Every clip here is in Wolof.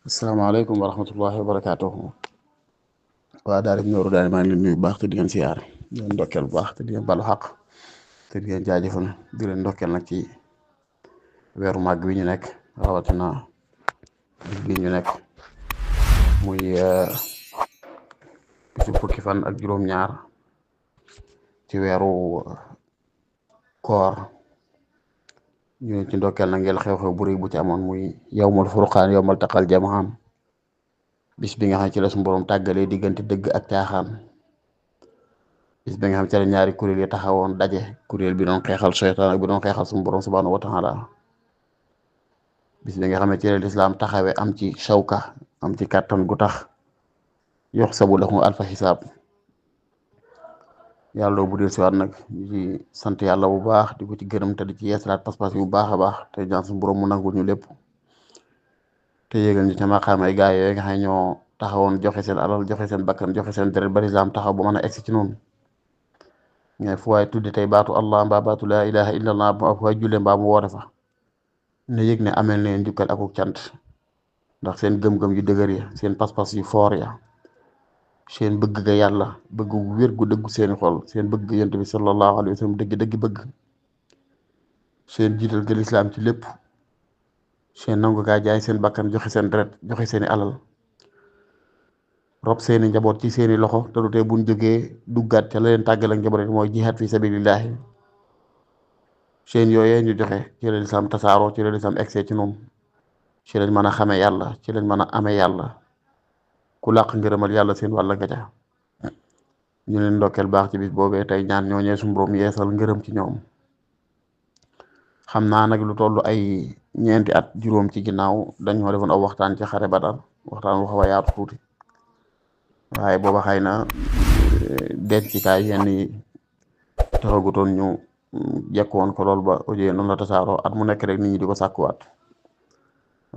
asalaamaaleykum wa rahmatullahi wa barakaatuhu. waa daal di ñëw daal maa ngi leen nuyu bu baax te di ngeen siyaar di leen ndokkeel bu baax te di ngeen balu xaq te di ngeen jaajëfal di leen ndokkeel nag ci weeru màgg wi ñu nekk rawatina bis bi ñu nekk muy bisu fukki fan ak juróom-ñaar ci weeru koor ñu ci ndokkeel nag ngeen xew-xew bu rëy bu ci amoon muy yawmul furqaan yawmal taqal jamaan bis bi nga xam ci la suñu borom tàggalee diggante dëgg ak caaxaan bis bi nga xam ci la ñaari kuréel yi taxawoon daje kuréel bi doon xeexal seytaan ak bi doon xeexal suñu borom subhaanahu wa taala bis bi nga xam ne ci la lislaam taxawee am ci shawka am ci kàttan gu tax yox sabu lahu alfa xisaab yàlla bu dee siwaat nag ñu ci sant yàlla bu baax di ko ci gërëm te di ci yeesalaat pas-pas bu baax a baax te ñaan suñu borom mu nangul ñu lépp te yéegal ñu ca maqaam ay gaay yooyu nga xam ne ñoo taxawoon joxe seen alal joxe seen bakkan joxe seen deret ba lislaam taxaw ba mën a egsi ci noonu ngay fu waay tudde tey baatu allah mbaa baatu laa ilaha illa allah ba fu waay julle mbaa mu woote fa ne yëg ne amel leen njukkal akuk cant ndax seen gëm-gëm yu dëgër ya seen pas-pas yu foor ya seen bëgg ga yàlla bëgg gu wér gu dëggu seeni xol seen bëgg yonent bi sallallahu alayhi wa sallam dëgg bëgg seen jiital ga lislaam ci lépp seen nangu gaa jaay seen bakkan joxe seen deret joxe seeni alal rob seeni njaboot ci seeni loxo te du tee buñ jógee duggaat ca la leen tàggal ak njaboot mooy jihaad fi sabilillahi seen yooyee ñu joxe ci la lislaam tasaaroo ci la lislaam egsee ci noonu ci lañ mën a xamee yàlla ci lañ mën a amee yàlla ku làq ngërëmal yàlla seen wàll nga ca ñu leen ndokkeel baax ci bis boobee tey ñaan ñooñee suñu borom yeesal ngërëm ci ñoom xam naa nag lu toll ay ñeenti at juróom ci ginnaaw dañoo defoon aw waxtaan ci xare Badar waxtaan wu xaw a yaatu tuuti waaye booba xëy na dencikaay yenn yi taxagutoon ñu jekkoon ko lool ba audio noonu la tasaaroo at mu nekk rek nit ñi di ko sàkkuwaat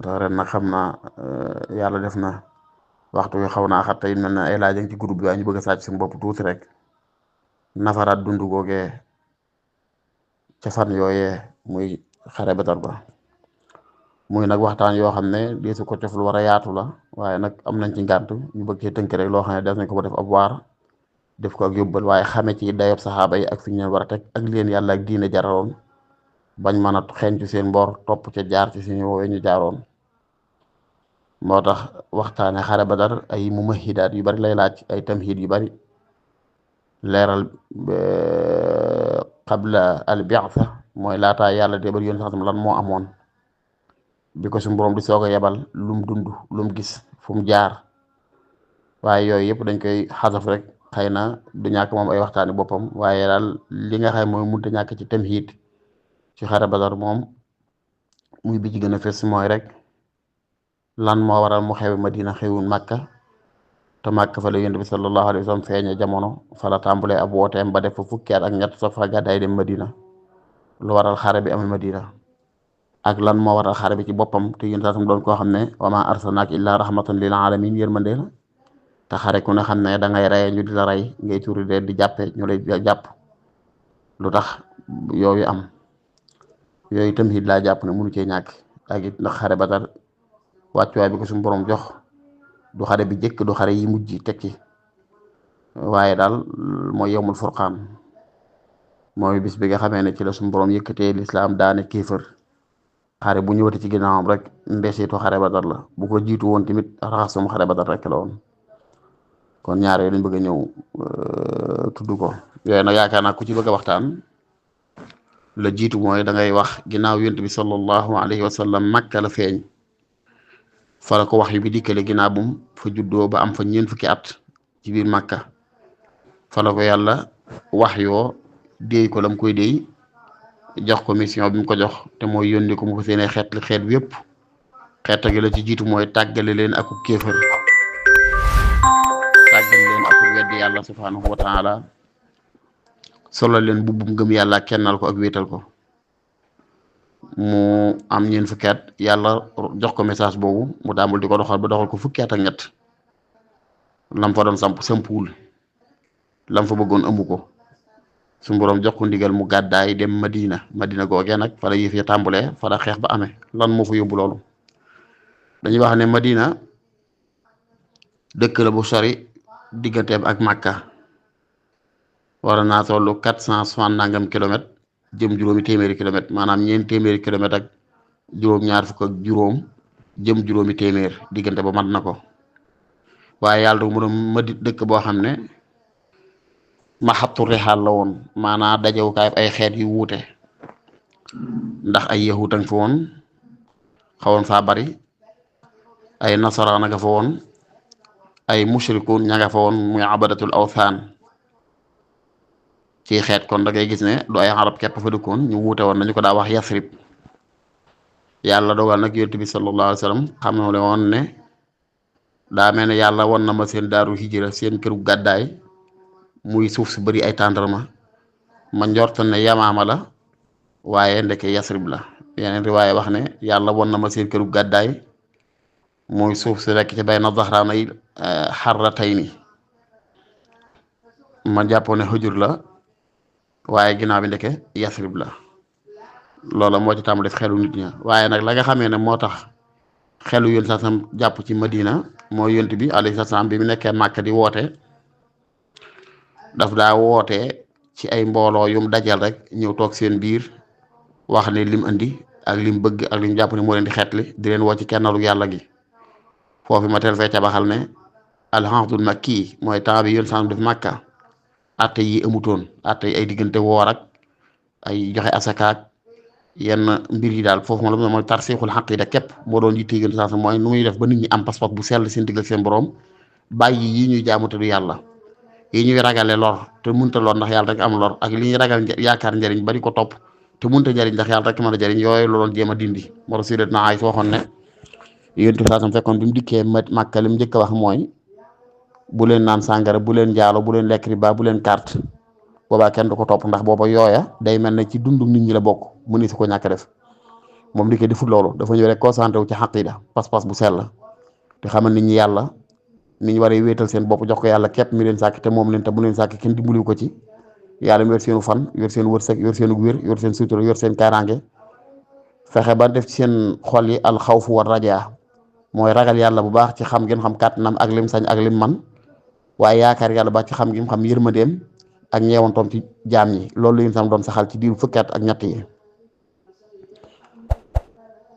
tax ren nag xam naa yàlla def na waxtu wi xaw naa xat tey mel na ay laaj ci groupe bi waaye ñu bëgg a sàcc seen bopp tuuti rek nafaraat dundu googee ca fan yooyee muy xare Badar ba muy nag waxtaan yoo xam ne deesu ko cof lu war a yaatu la waaye nag am nañ ci ngànt ñu bëgg cee tënk rek loo xam ne des nañ ko ba def ab waar def ko ak yóbbal waaye xame ci dayob saxaaba yi ak fi ñu leen war a teg ak leen yàlla ak diine jaraloon bañ mën a xeeñ ci seen mboor topp ca jaar ci suñu woowee ñu jaaroon moo tax waxtaane xare Badar ay mumahidaat yu bari lay laaj ay tamhid yu bari leeral qabla al bi'sa mooy laataa yàlla de bari yoon sax lan moo amoon bi ko suñu borom di soog a yebal lum dund lum gis fu mu jaar waaye yooyu yëpp dañ koy xasaf rek xëy na du ñàkk moom ay waxtaani boppam waaye daal li nga xam mooy mënut a ñàkk ci tamhid ci xare Badar moom muy bi ci gën a fës mooy rek lan moo waral mu xew Madina xewul Makka te Makka fa la yonent bi sallallahu alayhi wa sallam feeñe jamono fa la tàmbalee ab wooteem ba def fa fukki at ak ñett sa fa gàddaay dem Madina lu waral xare bi amee Madina ak lan moo waral xare bi ci boppam te yonent sam doon koo xam ne wa maa arsalnaaka illaa rahmatan lil alamin yërmande la te xare ku ne xam ne da ngay reye ñu di la rey ngay tuuri de di jàppe ñu lay jàpp lu tax yooyu am yooyu tamit laa jàpp ne mënu cee ñàkk ak it ndax xare Badar wàccuwaay bi ko suñu borom jox du xare bi jëkk du xare yi mujj tekki waaye daal mooy yowmul furqaan mooy bis bi nga xamee ne ci la suñu borom yëkkatee lislaam daane kéefër xare bu ñëwati ci ginnaawam rek ndesitu xare Badar la bu ko jiitu woon tamit raxasum xare Badar rek la woon kon ñaar yooyu lañ bëgg a ñëw tudd ko yooyu nag yaakaar naa ku ci bëgg a waxtaan la jiitu mooy da ngay wax ginnaaw yonent bi sallallahu alayhi wa sallam Makka la feeñ fa la ko wax yu bi dikkale ginnaaw bum fa juddoo ba am fa ñeent fukki at ci biir Makka fa la ko yàlla wax yoo déey ko lam koy déey jox ko mission bi mu ko jox te mooy yónni ko mu ko seenee xeet bi yëpp xeet gi la ci jiitu mooy tàggale leen ak kéefër tàggale leen ak weddi yàlla subhanahu wa taala solo leen bubbum gëm yàlla kennal ko ak wéetal ko mu am ñeent fukki at yàlla jox ko message boobu mu daamul di ko doxal ba doxal ko fukki at ak ñett lam fa doon sampuwul lam fa bëggoon ëmb ko suñu borom jox ko ndigal mu gàddaay dem Madina googee nag fa la yëf ya tàmbulee fa la xeex ba amee lan moo fa yóbbu loolu dañuy wax ne Madina dëkk la bu sori digganteem ak Makka war naa tollu 460 nangam kilomètres jëm juróomi téeméeri kilomètres maanaam ñeent téeméeri kilomètres ak juróom-ñaar fukk ak juróom jëm juróomi téeméer diggante ba mat na ko waaye yàlla du mu ma dëkk boo xam ne maxattu rixaal la woon maanaam dajewukaay ay xeet yu wuute ndax ay yahut a nga fa woon xawoon faa bari ay nasaraan a nga fa woon ay mushrikuun ña nga fa woon muy abadatul awthaan ci xeet kon da ngay gis ne du ay arab képp fa dëkkoon ñu wuute woon nañu ko daa wax yasrib yàlla dogal nag yonent bi sallallahu alayhi wa sallam xam na le woon ne daa mel ne yàlla won na ma seen daaru hijra seen këru gàddaay muy suuf su bari ay tàndarma ma njort ne yamaama la waaye ndeke yasrib la yeneen riwaaye wax ne yàlla won na ma seen këru gàddaay muy suuf si rekk ci bay na zahraanay xarratayni ma jàppoo ne xujur la waaye ginnaaw bi ndeke yasrib la loola moo ci tàmbali xelu nit ña waaye nag la nga xamee ne moo tax xelu yonent sax sam jàpp ci Madina mooy yonent bi alayhi salaam bi mu nekkee Màkka di woote daf daa woote ci ay mbooloo yum dajal rek ñëw toog seen biir wax ne lim andi ak lim bëgg ak lim jàpp ne moo leen di xeetli di leen woo ci kennalu yàlla gi foofu ma teel fee ca baxal ne alhamdul makki mooy temps bi yonent sax def Màkka atte yi amutoon atte yi ay diggante woor ak ay joxe asakaak yenn mbir yi daal foofu moom la mooy tarsiixul xaqiida képp moo doon yitte yonent sax mooy nu muy def ba nit ñi am pas-pas bu sell seen diggal seen borom bàyyi yi ñuy jaamu te du yàlla yi ñuy ragale lor te munta lor ndax yàlla rek am lor ak li ñuy ragal yaakaar njariñ bari ko topp te munta jariñ ndax yàlla rek mën a jariñ yooyu la doon jéem a dindi moo tax Sayyidatuna Aysa waxoon ne yonent bi saasam fekkoon bi mu dikkee Màkka li mu njëkk a wax mooy bu leen naan sàngara bu leen jaalo bu leen lekk riba bu leen carte boobaa kenn du ko topp ndax booba yooya day mel ne ci dundum nit ñi la bokk mu ni su ko ñàkk def moom dikkee defut loolu dafa ñëw rek concentré wu ci xaqiida pas-pas bu sell te xamal nit ñi yàlla ni ñu war a wéetal seen bopp jox ko yàlla képp mi leen sàkk te moom leen te bu leen sàkk kenn dimbaliwu ko ci yàlla mi yor seenu fan yor seen wërsëg yor seenu wér yor seen sutura yor seen kaaraange fexe ba def ci seen xol yi alxawfu war rajaa mooy ragal yàlla bu baax ci xam ngeen xam kàttanam ak lim sañ ak lim man waaye yaakaar yàlla ba ci xam gi xam yërmandeem ak ñeewantoom ci jaam ñi loolu la sam doon saxal ci diiru fukki at ak ñett yi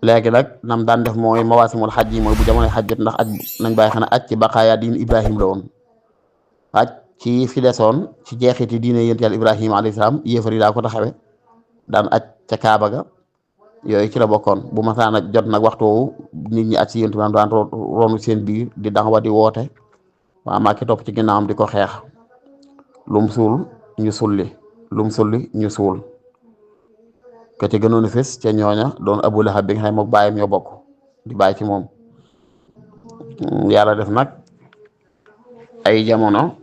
léegi nag nam daan def mooy mawaasimul xaj yi mooy bu jamonoy xaj jot ndax aj nañ bàyyi xel ne aj ci baqaaya diin Ibrahim la woon aj ci fi desoon ci jeexiti diine yonent yàlla Ibrahima alayhi salaam yéefar yi daa ko taxawe daan aj ca Kaaba ga yooyu ci la bokkoon bu masaan a jot nag waxtu woowu nit ñi aj si yonent bi daan roonu seen biir di daxawa di woote waa Màkka topp ci ginnaawam di ko xeex lum suul ñu sulli lum sulli ñu suul ka ci gënoon a fës ca ñooña doon Abu Lahab bi nga xam ne moom bàyyam ñoo bokk di bàyyi ci moom yàlla def nag ay jamono